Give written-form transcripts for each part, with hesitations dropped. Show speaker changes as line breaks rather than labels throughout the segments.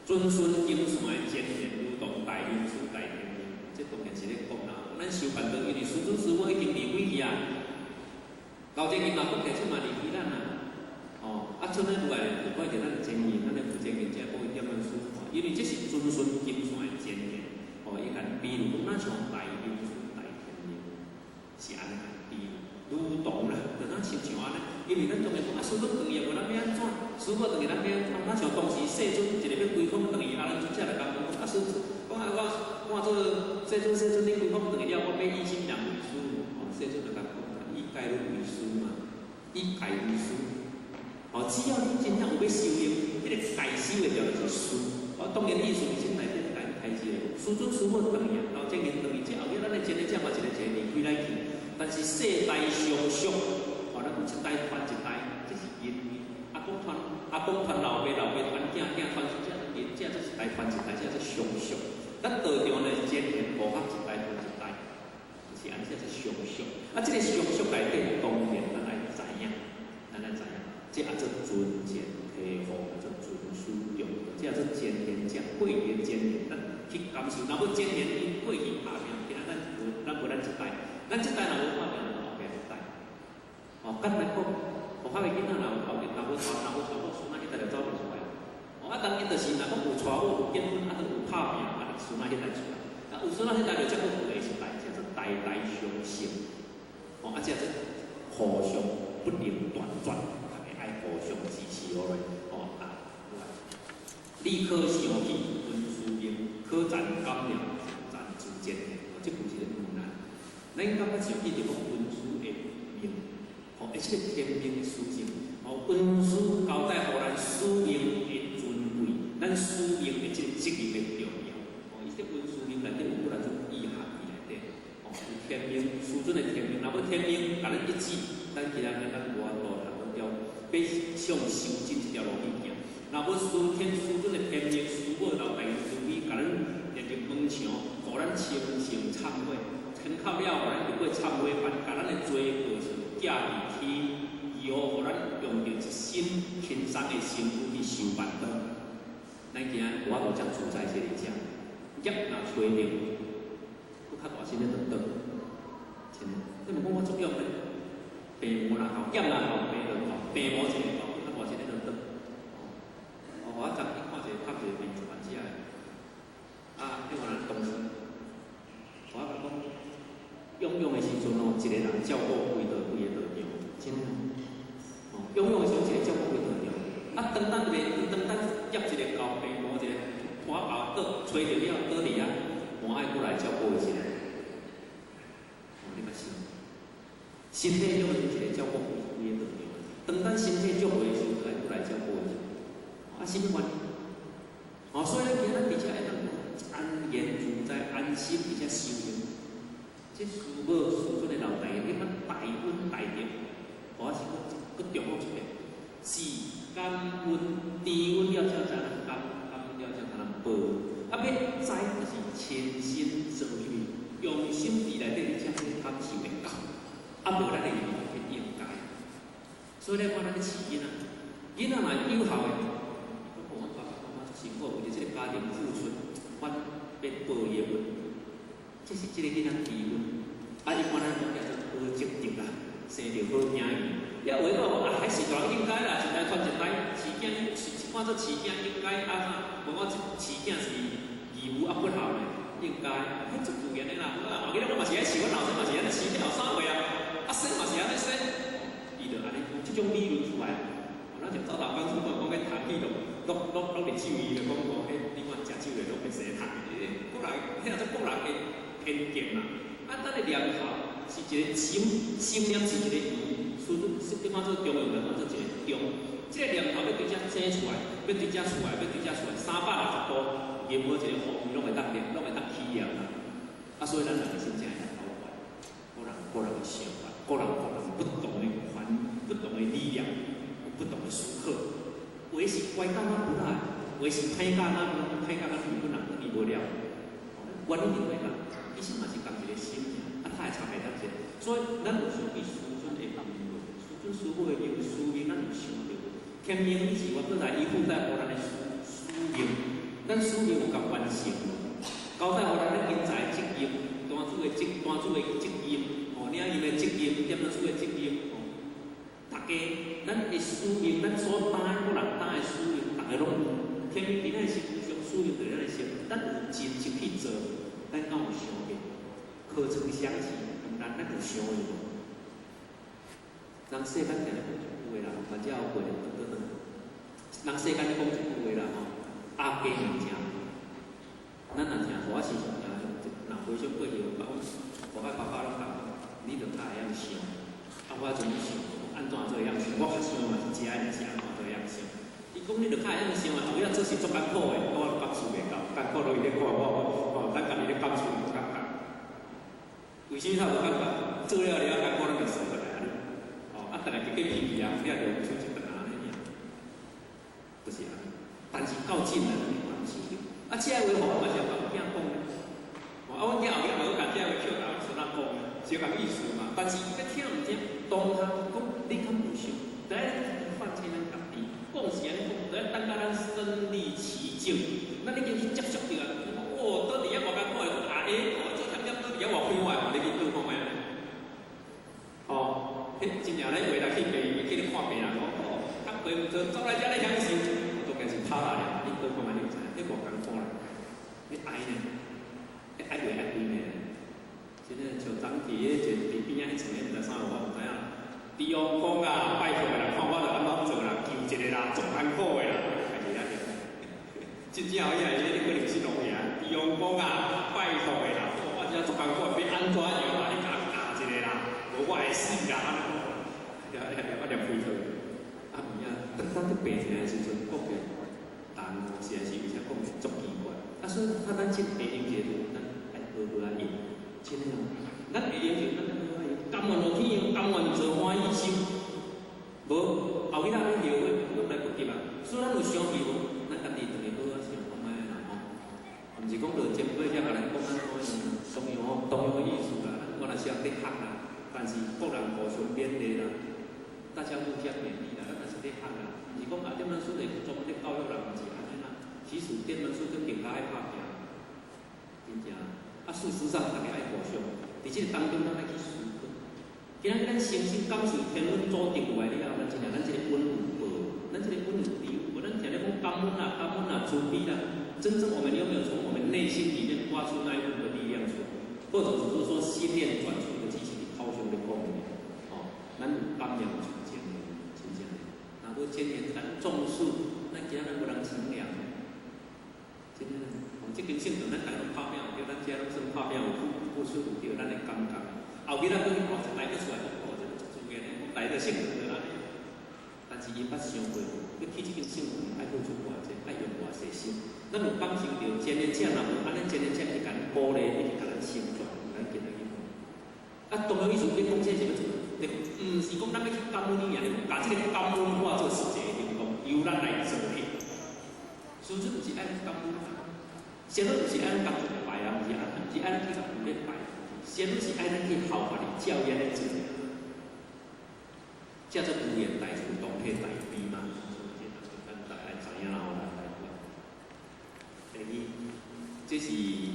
遵循金線的前緣，如同大恩師大天命，這當然是咧講啦。咱修辦道，因為師尊師母已經離開去啊，老前因若講提出嘛離開咱啊。哦，啊，剩咧落來就怪着咱的前緣，咱的負責人才報點恩師，因為這是遵循金線的前緣。哦，伊共比如講，咱像大恩師大天命，是按呢比喻，如同啦，就咱親像按呢，因為咱總會講啊，師尊轉去無咱欲按怎？師母轉去咱欲按怎？咱像當時世尊一個欲歸空轉去，阿難尊者來共講，啊，師尊，講啊，我我做世尊世尊，你歸空轉去了，我欲以啥物人為師？哦，世尊就共講，以戒律為師嘛，以戒為師。哦，只要你真正有欲修行，彼個戒修會著就是師。哦，當然意思是內底共開示的，師尊師母轉去啊，老前緣轉去，這後日咱的前個者嘛一個一個離開咱去，但是世代相續，哦，咱有一代傳一代，這是因為阿公傳阿公傳老爸，老爸傳囝，囝傳孫，這因這這一代傳一代，這做相續。咱道場呢前緣無法一代傳一代，就是按呢這相續。啊，這個相續內底當然咱愛知影，咱愛知影。這叫做尊前提護，叫做尊師重道，這叫做前賢者過去前賢，咱去感受。若無前賢𪜶過去拍拼，今仔咱無咱無咱這代，咱這代若無拍拼，就後壁一代。哦，簡單講，學校的囡仔若有後壁若無娶若無娶某，孫仔彼代就走袂出來。哦，啊，當然就是若講有娶某有結婚，啊，都有拍拼，啊，孫仔彼代出來。啊，有孫仔彼代就才閣有下一代，這做代代相承。哦，啊，這做互相不能斷絕。愛互相支持落來，哦啊，你可想起恩師命，可曾感念贊助前緣？哦，這句是咧問咱，咱感覺想起著講恩師的命，哦，而且天命的事情，哦，恩師交代予咱使命的尊貴，咱使命的這個責任的重要，哦，伊這恩師命內底有幾若種意涵佇內底，哦，有天命，師尊的天命，若無天命共咱一致，咱其他咱無法度通去欲向修真這條路去行。若無師天師尊的天命，師母老大慈悲，共咱連入門牆，予咱清淨懺悔，清靠了，予咱入過懺悔班，共咱的罪過是寄佇天，以後予咱用著一身輕鬆的身軀去修辦道。咱今仔無法度遮自在這個遮，業若揣著，閣較大聲咧就倒。真的，你毋講我足勇咧，病魔若到，業若到，病就到，病魔一個到，閣較大聲咧就倒。哦，我昨去看一個拍一個病患者的，啊，彼個人同事，我甲講，勇勇的時陣哦，一個人照顧規道規個道場，真的。哦，勇勇的時陣一個照顧規道場，啊，當咱袂，當咱業一個到，病魔一個拖後倒，揣著了倒佇遐，無愛過來照顧伊一個。哦，你捌想？身體弱的時一個照顧規個道場，當咱身體弱的時陣，就愛過來照顧伊。啊，啥物原因？哦，所以咱今仔佇遮會當安然自在、安心佇遮修行。這師母師尊的老大，你看大恩大德，我是閣閣重複一遍，是感恩知恩了才知影感，感恩了才通報。啊，欲知就是親身做去，用心佇內底，你才會感受會到。啊，無咱會認為應該。所以咧，看咱咧飼囡仔，囡仔若有孝的，講阮爸爸媽媽足辛苦，為著這個家庭付出，阮欲報伊的恩。這是這個囡仔知恩。啊，一般咱講叫做好積德啦，生著好囝兒。也有的講啊，彼是大人應該啦，一代傳一代，飼囝是看做飼囝應該啊啥？無我飼囝是義務啊，不孝呢，應該，彼足自然的啦。我記得我嘛是愛飼，阮後生嘛是按呢飼，後三歲啊，啊生嘛是按呢生。伊就按呢講，這種理論出來。咱就走頭講出講講欲讀戲就攏攏攏佇酒伊就講講，彼你看食酒的攏欲生讀，個人彼若做個人的偏見啦。啊，咱的念頭是一個心，心念是一個緣，師尊你看做中庸來看做一個中。這個念頭欲佇遮生出來，欲佇遮出來，欲佇遮出來，360度，任何一個方位攏會當念，攏會當起念啦。啊，所以咱人的心情會當搞怪，個人個人的想法，個人個人不同的環，不同的理念，有不同的思考。有的是乖到咱不來，有的是歹教咱，歹教咱日本人轉去無了。原因伫佗落？其實嘛是仝一個心爾，啊，他會差袂當這。所以咱有想起師尊的命無？師尊師母的命使命，咱有想著無？天命伊是原本來伊附帶予咱的使命，咱使命有共完成無？交代予咱咧人才責任，單主的責任，吼，領員的責任，點樣主的責任，吼，大家咱的使命，咱所擔個人擔的使命，逐个攏有。天命佇咱的身軀上，使命佇咱的身，咱有盡力去做，咱敢有想過？何曾想起，毋咱有想過無？人世間定咧講一句話啦，反正有過咧，等等等。人世間咧講一句話啦，吼，鴨雞毋食。咱若聽，我時常聽，若回想過去，我甲爸爸攏講，你著較會曉想。啊，我陣想，按怎做會曉想？我較想嘛是食的，是按怎做會曉想？伊講你著較會曉想啊，後尾仔做事足艱苦的，我感受袂到，艱苦都伊咧看我，吼，咱家己咧感受無感覺。為啥物他無感覺？做了了艱苦，咱就算落來啊！哦，啊，逐個就計脾氣啊，了就出一頓啊，按呢爾，就是按呢。但是到盡了，會感受著。啊，這個話吼，我嘛是會共阮囝講咧。啊，阮囝後尾嘛閣共這個話扣共阮孫仔講，相仝意思嘛。但是欲聽毋聽，當下講你敢有想？第一放棄咱家己，講是按呢講，著愛等到咱身歷其境，咱已經去接觸著啊。哦，倒佇遐偌艱苦的，啊欸，哦，做忝忝倒佇遐偌快活，你去倒看覓按呢？哦，彼真正咧話來去病院去咧看病人，講哦，工課毋做，走來遮咧享受，當然是拍啦，你倒看覓你就知影，彼偌艱苦啦，你愛呢？你愛袂愛規暝？真正像昨昏彼個佇邊仔彼層，毋知啥我毋知影。豬王講啊，拜託的啦，看我著按怎做啦，求一個啦，足艱苦的啦，家己遐念。真正有影，伊可能是農業。豬王講啊，拜託的啦，我這足艱苦，欲按怎樣啦？你共我教一个啦，無我會死啦，按呢講。遐念開頭。啊，毋影，當當佇病一个時陣，講的答案實在是有啥講的足奇怪。啊，所以啊，咱這會用一個，咱愛好好啊用，真的哦。咱會用就咱好好啊用，甘願落天用，甘願做歡喜心。無後尾仔欲後悔，攏來不及啊。所以咱有想起無？咱家己轉去好好想看覓啦吼。毋是講著前輩遐共咱講按怎樣，當然吼，當然意思啦。咱原來是咧學啦，但是各人互相勉勵啦，大家互相勉勵啦，咱也是咧學啦。毋是講啊，點樣說會專門咧教育人，毋是按呢啦。其實點樣說閣更加愛拍拚，真正。啊，事實上，大家愛互相，佇這個當中，咱愛去思考。今仔日咱誠心感受天恩祖定有來了後，咱真正咱這個恩有報，咱這個恩有知有無？咱定咧講感恩啦、感恩啦、慈悲啦，真正我們有沒有從我們內心裡面發出那一份的力量出來？或者只是說心念轉出的，只是口上咧講的，哦，咱有感染出真的，真正的。若無千年咱種樹，咱今仔日無人乘涼。真的，哦，這間聖堂咱逐家攏拍拼，對，咱遮攏算拍拼有付出有著咱的感覺。後尾咱閣去看一代閣出來，講哦，這個足自然的，講來個聖堂就按呢。但是𪜶捌想過，欲起這間聖堂愛付出偌濟，愛用偌濟心。咱有感受著，前言者若無按呢，前言者會共咱鼓勵，一直共咱成全，咱今仔日去看。啊，當然意思欲講這是欲創？毋是講咱欲去感恩你爾，共這個感恩化做實際行動，由咱來做起。師尊毋是愛咱感恩，仙女毋是愛咱共做拜啊，毋是毋是愛咱去共咧拜，仙女是愛咱去效法伊，照伊按呢做。叫做無緣大慈，當體大悲嘛。所以這咱大家知影啦吼，來來。第二，這是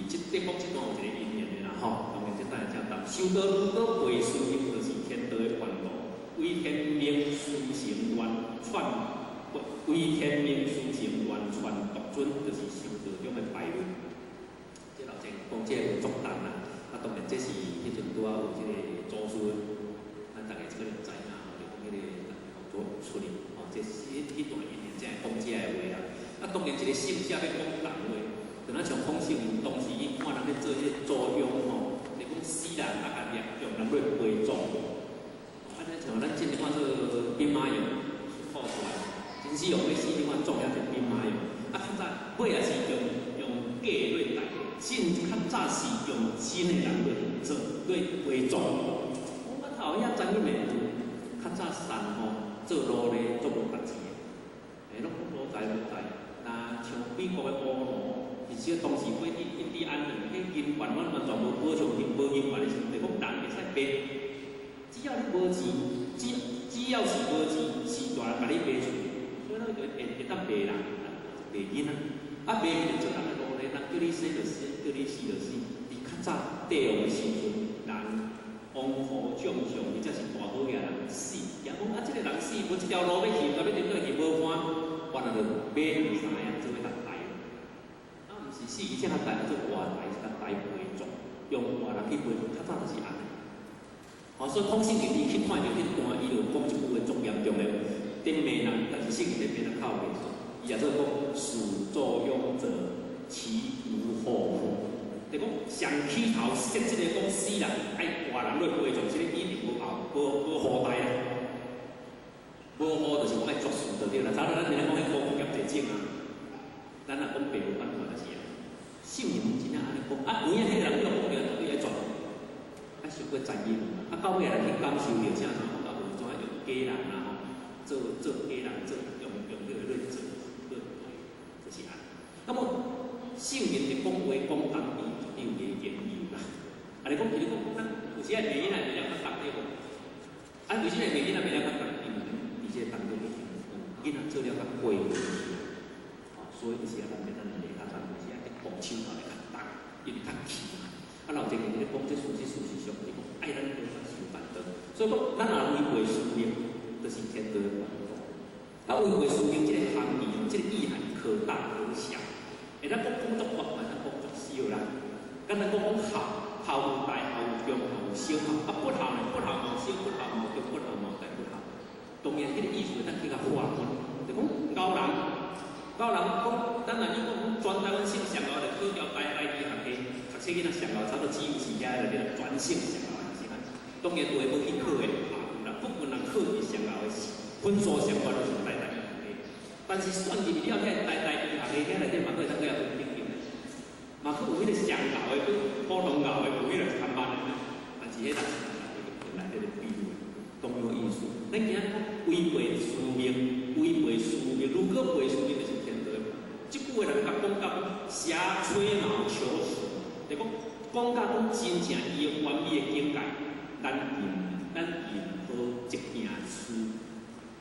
這這講這段有一個因緣的啦吼，當然這等下正答。修道如果背書就是天道的原路，為天命師承願傳，為天命師承願傳獨尊，就是修道中的排論。這老前講這個足重啦，啊，當然這是彼陣拄仔有這個祖師，咱大家可能知影吼，就講彼個做出來，吼，這是彼段因緣才會講這个話啦。啊，當然一個聖者欲講人話，就若像孔聖人當時伊看人咧做彼個祖樣吼，就講死人啊，共掠用人落陪葬。啊，你像咱這個看做兵馬俑出土出來，真死用欲死，你看葬遐濟兵馬俑。啊，較早尾也是用假的落代，真較早是用真的人落做落陪葬。我頭遐知影未？較早神吼做奴隸做無值錢的，欸，攏無在無在。若像美國的烏奴，其實當時過去印第安人，彼金元完全無保障，無金元的時陣，就講人會使賣，只要你無錢，只要是無錢，是大人共你賣出去，所以咱就會當賣人，賣囡仔，啊賣去就做你生就生，叫你死就死。佇較早帝王的時陣，人王侯將相，或者是大好額人死，也講啊，這个人死，無這條路欲去，欲點倒去無伴，原來就馬兩三個做伙共抬。啊，毋是死，而且較抬做活抬，是共抬陪葬，用活人去陪葬，較早就是按呢。哦，所以孔聖傑伊去看著彼段，伊就講這句話足嚴重的，佇罵人，但是聖傑咧罵人較有藝術，伊也做講始作俑者，其無後乎？就講上起頭設這個講死人愛活人落陪葬，這个一定無後無無後代啦，無後就是講愛絕嗣就對啦。早咱咱咧講彼科學驗這種啊，咱若講白無辦法就是啊。聖人真正按呢講，啊有影彼个人了講著絕對愛絕，啊傷過殘忍，啊到尾來去感受著啥物，講到有怎用假人啊吼，做做假人做用用彼個來做做就是按呢。那麼聖人佇講話講當地絕對有伊的緣由啦。啊，你講比如講，咱有時啊罵囡仔罵了較重對無？啊，為啥物罵囡仔罵了較重？因為佇這個當中已經囡仔做了較過分去啊。哦，所以就是啊，咱咱罵較重，有時啊去動手頭會較重，因為較氣嘛。啊，老前面咧講這事實事實上，伊講愛咱多較修辦道。所以講，咱若違背師命，就是天道的煩惱。啊，違背師命這個含義，這個意涵可大可小。會當講講足闊，會當講足小啦。簡單講講孝，孝有大孝有中孝有小孝。啊，不孝呢？不孝無小，不孝無中，不孝無大，不孝。當然，彼個意思會當去較劃分，就講高人，高人講，咱若講全台灣省上𠢕就考著台大醫學系，讀冊囡仔上𠢕差不多只有是遐內面全省上𠢕的學生。當然有的無去考的也有啦，部分人考佇上𠢕的分數上懸就是台大醫學系，但是選入去了，遐台大醫學系遐內底嘛，閣會當閣分等級的，嘛閣有彼個上𠢕的，閣普通𠢕的，有彼個參班的，但是彼人是內底的比例，同樣意思。咱今仔講違背師命，違背師命，如果背師命就是天道的。這句話人共講到挾吹毛求疵，就講講到講真正伊的完美的境界，咱任咱任何一件事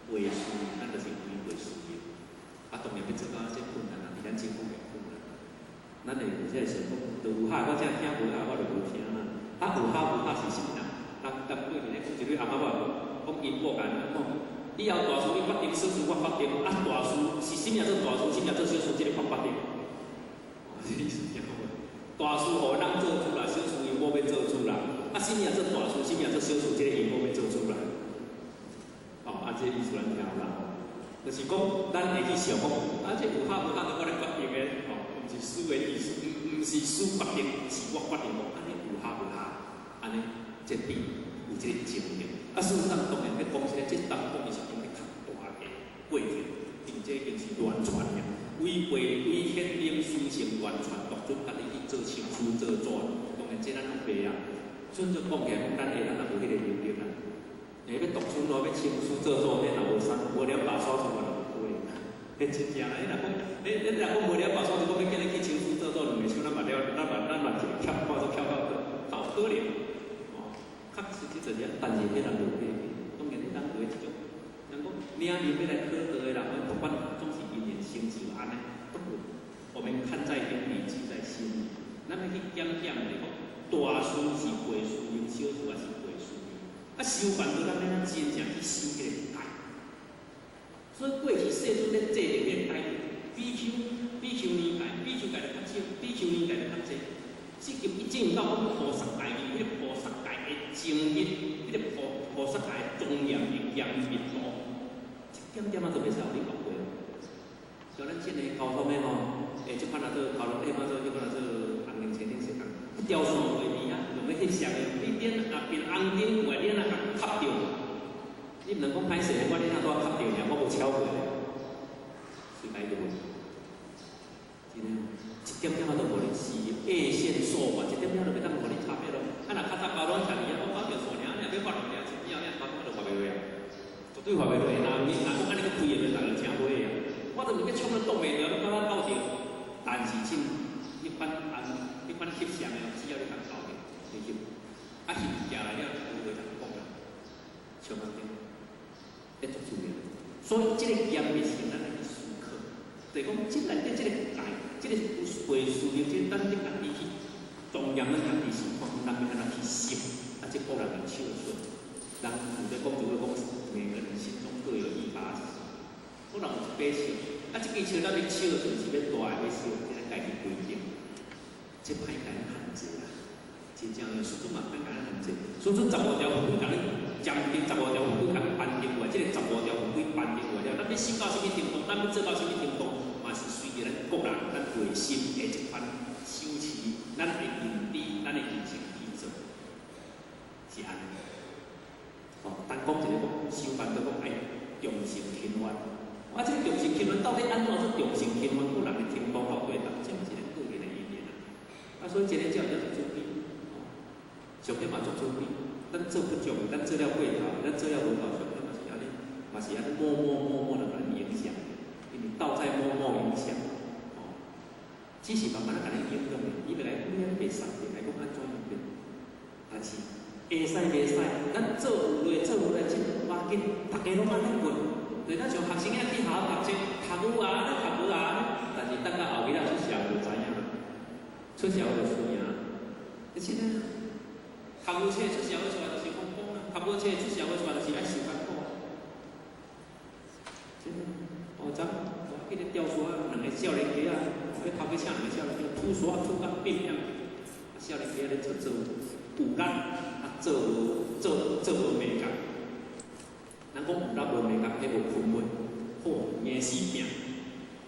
背師，咱就是違背師命。啊，當然欲做到這困難啊，佇咱政府也困難。咱會有這個想講，都有合，我這聽無合，我就無聽啦。啊，有合無合是啥物人？人人過去咧講一句阿媽話講因果共講，以後大事你決定，小事我決定。啊，大事是啥物做大事，啥物做小事，這个我決定。哦，這個意思聽好無？大事予人做主啦，小事因某欲做主啦。啊，啥物做大事，啥物做小事，這個因某欲做主啦。哦，啊，這個意思咱聽有啦吼。就是講，咱會去想講，啊，這有合無合都我咧決定的，吼，毋是師的意思，毋是師決定，是我決定講，按呢有合無合，按呢這邊有這個爭議。啊，事實上當然欲講這個，這當講伊是經過較大个過程，因為這已經是亂傳了，違背違顯靈師承亂傳，獨尊家己去做清師做祖，當然這咱攏袂啊。順做講起來，講咱下咱也無彼個能力啦。欸，欲獨尊咯，欲稱師造祖，恁若無三無兩把刷子嘛，無可能。彼真正啦，你若講，你你若講無兩把刷子，講欲叫你去稱師造祖，兩个手咱嘛了，咱嘛咱嘛一個翹，看做翹到較有可能。哦，確實這就是，但是彼人無彼個，當然彼人有這種，人講領面欲來考道的人，不管總是因緣成就按呢，都有。我們看在眼裡，記在心裡。咱欲去檢點來講，大事是背師命，小事也是背師命。啊，修辦道，咱欲真正去修這個戒。所以過去世尊咧制定彼個戒，比丘、比丘尼戒、比丘戒就較少，比丘尼戒就較濟。至今伊進入到講菩薩戒，伊彼個菩薩戒的精密，彼個菩薩戒的莊嚴的嚴密度，一點點仔都袂使予你越過。像咱這个交通的吼，欸，這款啊做交通，彼款做彼款啊做紅燈青燈色燈，彼條線畫佇遐，用欲翕相的，你點若邊紅燈過來，你若共磕著，你毋能講歹勢，我你若拄仔磕著爾，我無超過咧，隨來就無。真的，一點點仔都無你是下線數嘛，一點點都欲當予你插彼落。啊，若較早交通徛佇遐，講搞著線爾，你若欲發落爾，一秒爾交通就發袂落啊，絕對發袂落。若若講按呢閣開的，就逐个請買啊。我都毋欲衝咧擋袂牢，你感覺鬥著。但是像彼款按彼款翕相的，只要你共鬥著，你翕，啊翕行來了，有話通講啦，像安尼，會足重要。所以這個嚴密性，咱愛去思考。就是講，這內底這個戒，這個有袂输的，這咱家己去莊嚴咱家己心看，咱欲按怎去想，啊，這個人會笑出。人有咧講就會講，每個人心中各有一把尺，可能有一把尺，啊，這支尺咱欲笑出是欲大的欲小，這咱家己規定。這歹共咱限制啦，真正的師尊嘛歹共咱限制。師尊十五條法規共你將定十五條法規共你頒定落來，這個十五條法規頒定落來了，咱欲修到啥物程度，咱欲做到啥物程度，嘛是隨著咱個人、咱內心的一番修持，咱的認知、咱的認識去做，是按呢。哦，單講一个講修辦都講愛重視勤奮，啊，這个重視勤奮到底按怎做重視勤奮？個人的程度到對當，這嘛是咱個人的意見啊。啊，所以這个叫叫做慈悲，哦，上帝嘛足慈悲，咱做不足，咱做了過頭，咱做了無夠，上帝嘛是按呢，嘛是按呢默默默默的共咱影響，因為道在默默影響，哦，只是慢慢仔共咱影響的，伊袂來講你按呢袂送，袂來講按怎樣變，但是會使袂使，咱做有咧，做有咧，真無要緊，逐家攏按呢過。對，咱像學生仔去學校讀冊，讀有啊，讀無啊，但是等到後日仔出社會就知影，出社會就輸贏。而且呢，讀有冊出社會出來就是風光啊，讀無冊出社會出來就是愛受艱苦。真的，哦，昨我記得釣沙兩个少年家仔，彼頭家請兩个少年家，吐沙吐甲變樣，少年家咧做做有力，啊做無做做無美感。人講有力無美感，彼無勤奮，好硬死拼，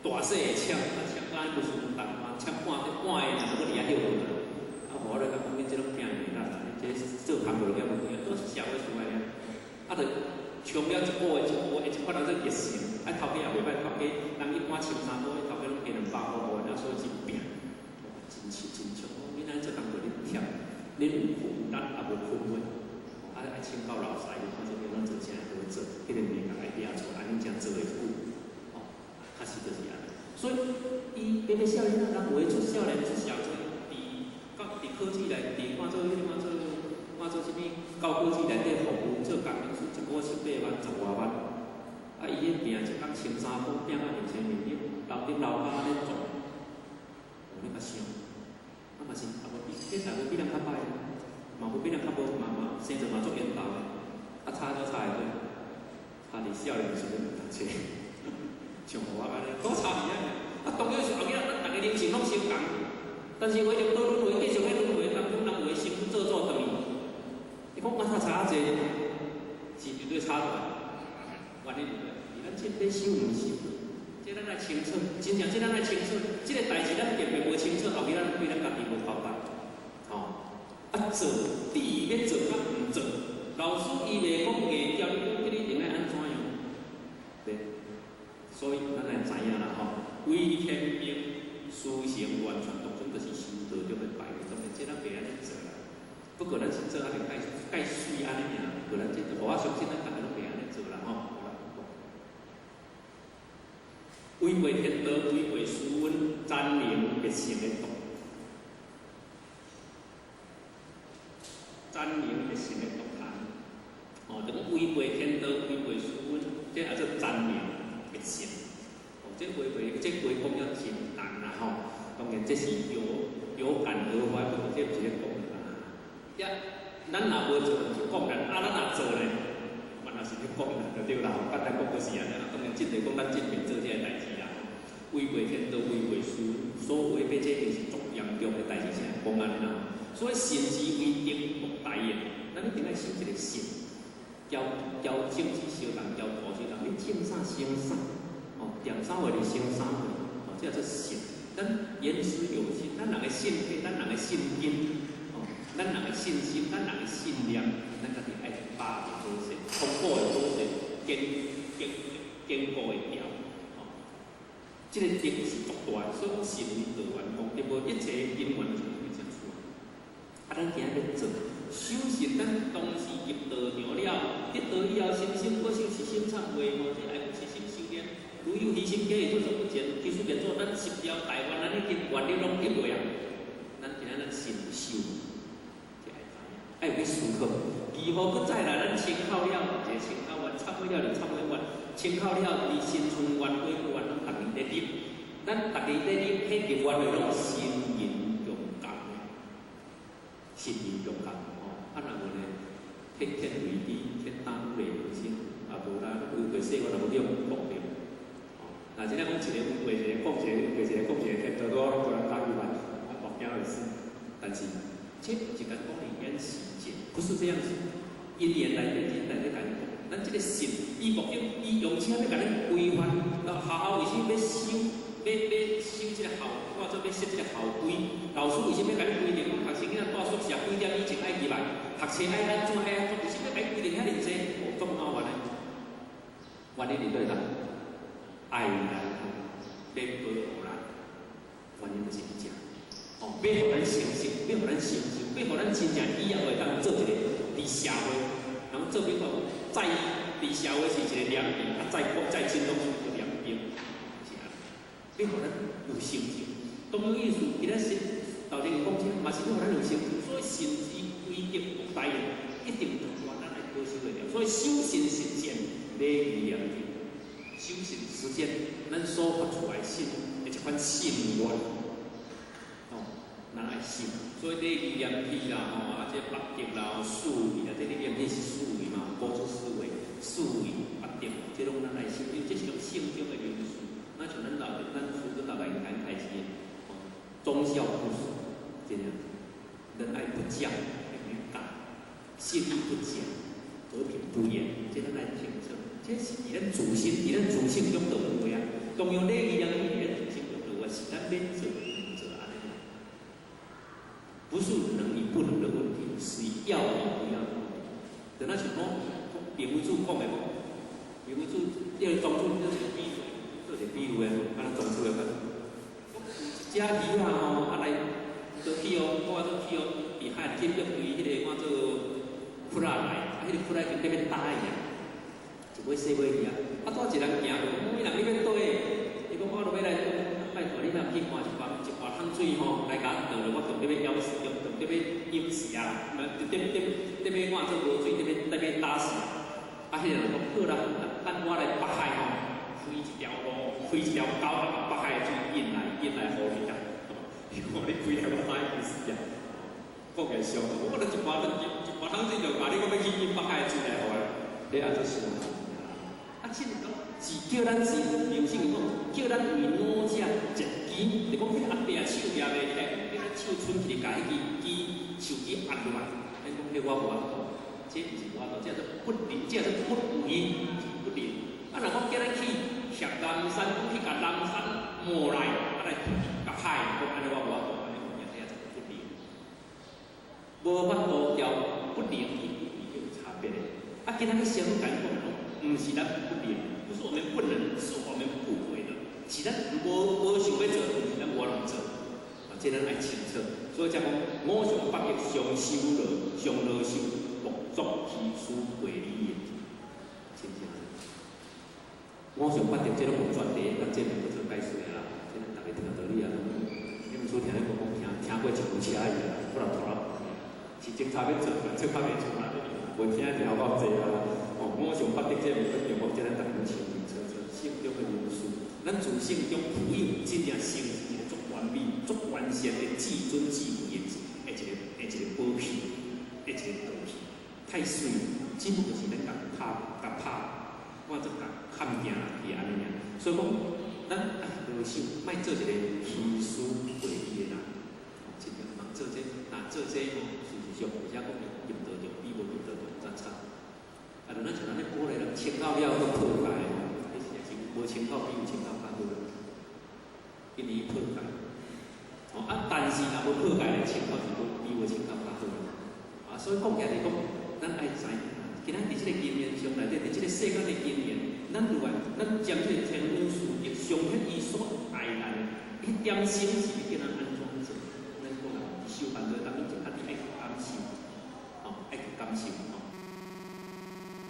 大細會搶，啊搶到按無相同，搶半半下，若閣佇遐歇睏啊。啊，予我咧感覺這攏拼袂力啦，這做工課了無都是社會出來的。啊，就衝了一個月一個月，一款人做熱誠，啊頭家也袂歹，頭家人一般1300塊，頭家攏加200塊，所以真拼，真真真衝。你咱做工課恁忝，恁有有力也無勤奮，啊愛請教老師，看這邊攏做啥好做，彼個美感愛掠出來，按呢才做會久。哦，確實就是按呢。所以，伊別別少年仔，人有的出少年出社會，佇到佇科技內，佇看做彼個看做看做啥物高科技內底服務做工程師，一個月七八萬、十外萬。啊，伊彼拼一工1300塊，拼到面前面頂，樓頂樓跤按呢撞，哦，你較想，啊嘛是，啊無比，這也無比人較歹，嘛無比人較無，嘛嘛生做嘛足緣投的，啊差就差佇佗，差佇少年時陣讀冊，像予我按呢，閣差佇遐爾。啊，當然是後日咱逐个人生攏相仝，但是話入道輪迴，繼續咧輪迴當中，人有的身軀做做轉去，你講我差差仔濟，是絕對差大，原因是咱這欲修毋修，這咱愛清楚，真正這咱愛清楚，這個代誌咱特別無清楚，後日咱對咱家己無交代，吼。啊做，至於欲做佮毋做，老師伊袂講硬叫你講，叫你一定愛按怎樣，對。所以咱愛知影啦吼，為天命，師承完全當中就是修道中的敗類，當然這咱袂按呢做啦。不過咱是做按呢蓋蓋媠按呢爾，不過咱這予我相信咱逐个攏袂按呢做啦吼。違背天道，違背師恩，殘能滅性的毒，殘能滅性的毒痰。哦，就講違背天道，違背師恩，這叫做殘能滅性。哦，這話話，這話講了真難啦吼。當然這是有有感而發，不過這毋是咧講啦。呀，咱若無做是講人，啊，咱若做咧，嘛若是咧講人就對啦。簡單講就是按呢啦。當然，這個講咱正面做這个代誌啦。違背天道，違背師恩，所違背這件是足嚴重的代誌，先講按呢啦。所以信之為德，莫大焉。咱一定愛修一个信，交交種子相共，交土相共，你種啥生啥，哦，點啥話就生啥話，哦，這叫做信。咱言之有信，咱人的信體，咱人的信根，哦，咱人的信心，咱人的信念，咱家己愛把握好勢，通過的好勢，堅堅堅固的牢。哦，這个德是足大的，所以信為道源功德無一切因緣就是這樣出來。啊，咱今仔欲做，修行，咱當時入道場了，得道以後，心生不修，一心懺悔吼，這愛有一心修煉。如有余心，假意退縮不前，其實變做咱十條大願，咱已經願力攏得袂啊。咱今仔咱心有修，這愛知影，愛有去思考。幾乎閣再來，咱清口了，一個清口願，懺悔了就懺悔願，清口了，佇新春願、過去願，攏逐年咧立。咱逐家咧彼个原來攏心靈共感的，心靈共感吼。啊，若無呢，鐵天為地，鐵膽為心，啊無啦，有個說我若無去予講著。吼，若真正講一個話，一個講一個話，一個講一個，天多攏無人打起來，我目驚就死。但是這毋是講講演時間，不是這樣子。因緣內底，因內底共伊講，咱這個信，伊目的，伊用車欲共咱規範，學校為啥欲修，欲修這個校，我做欲設這個校規？老師為啥欲共你規定講，學生囡仔蹛宿舍幾點以前愛入來，學冊愛按怎愛按怎？為啥欲共伊規定遐爾濟？哦，足麻煩的。原因佇佗落？愛咱，欲保護咱，原因就是佇遮。哦，欲予咱成熟，欲予咱成熟，欲予咱真正以後會當做一個佇社會，人做比講在佇社會是一個良民，啊，在國在軍攏是一個良兵，是按呢。欲予咱有成就，同樣意思，今仔日頭前講這嘛是欲予咱有成就，所以善知規定莫大的，一定咱來保守會著。所以守信實踐，禮義廉恥，守信實踐，咱所發出來信的這款信願，哦，咱愛信。所以禮義廉恥啦，吼，啊，這八德啦，四維啊，這禮義廉恥是四維嘛，邏輯思維，四維八德，這攏咱來修，因為這是攏聖經的元素。那像咱老咱師尊大概應該開始的，哦，忠孝不捨，這樣，仁愛不降，不教，信義不減，和平不厭，這咱來清楚。這是佇咱自身，佇咱自性中就有的啊。同樣禮義廉恥佇咱自性中就有啊，是咱欲做毋做按呢。不是能與不能的問題，是要與不要的問題。就若像講，平惠主講的講，平惠主這個莊主做一個比喻，做一個比喻的，按呢莊主的講，一隻魚仔吼，啊來，都去哦，我做去哦，佇海去約對彼個我做窟仔來，啊，彼個窟仔已經欲打伊啊，一尾細尾魚啊，啊，拄一人行過，講你人你欲佗？伊講我著欲來，拜託你通去換一罐一罐桶水吼，來共我倒落，我當欲枵死，當欲飲死啊，點點點欲換做無水，點欲打死啊！啊，彼個人講好啦，等我來北海吼，開一條路，開一條溝，啊，北海的水引來，引來予你啦。伊講你開來我知影死啊！講起來笑，我著一罐一一罐桶水就共你，講欲去引北海的水來予你，你按怎想？啊，這個是叫咱是良心講，叫咱為老者截枝，就講彼個阿伯啊手舉袂起來，叫咱手伸起來，共彼支枝樹枝壓落來。咱講彼我無法度，這毋是無法度，這叫做不能，這叫做不為，不能。啊，若講叫咱去峽南山，講去共南山磨來，啊來共海，講按呢我無法度，按呢有影這叫做不能。無法度交不能與不為有差別的。啊，今仔日先共講，毋是咱不能，不是我們不能，是我們不為的，是咱無想欲做，毋是咱無法度做。啊，這咱愛清楚。所以才講五常八德常修樂，常樂修，莫作虛思過理的，真正。五常八德這攏無專題，咱這邊無做解說啦。這咱逐家聽道理啊，你毋輸聽咧講講聽聽過一部車去啊，不然拖啦。是警察欲做，做較袂出來，無聽聽有夠濟啊。哦，五常八德這物件，這咱逐家清清楚楚。聖中的文殊，咱自性中具有真正成一個足完美、足完善的至尊至貴的一個寶器，的一個道器，太媠，只不過是咱共拍、共拍，我做共坎行去按呢爾。所以講，咱愛落手，莫做一個虛思過理的人。哦，真正毋通做這，若做這吼，事實上有啥講入道就比無入道就較差。啊，就咱像咱咧鼓勵人穿到了閣破戒吼，彼真正是無穿到比有穿到較好，因為伊破戒。哦啊，但是若無破戒咧，穿到是無比無穿到較好。啊，所以講起來是講，咱愛知影，今仔佇這個經驗上內底，佇這個世間的經驗，咱有愛，咱將這個天恩師德彰顯伊所愛咱的，彼點心是欲叫咱按怎做？咱講啊，修辦道當中就較愛去感受，哦，愛去感受，哦。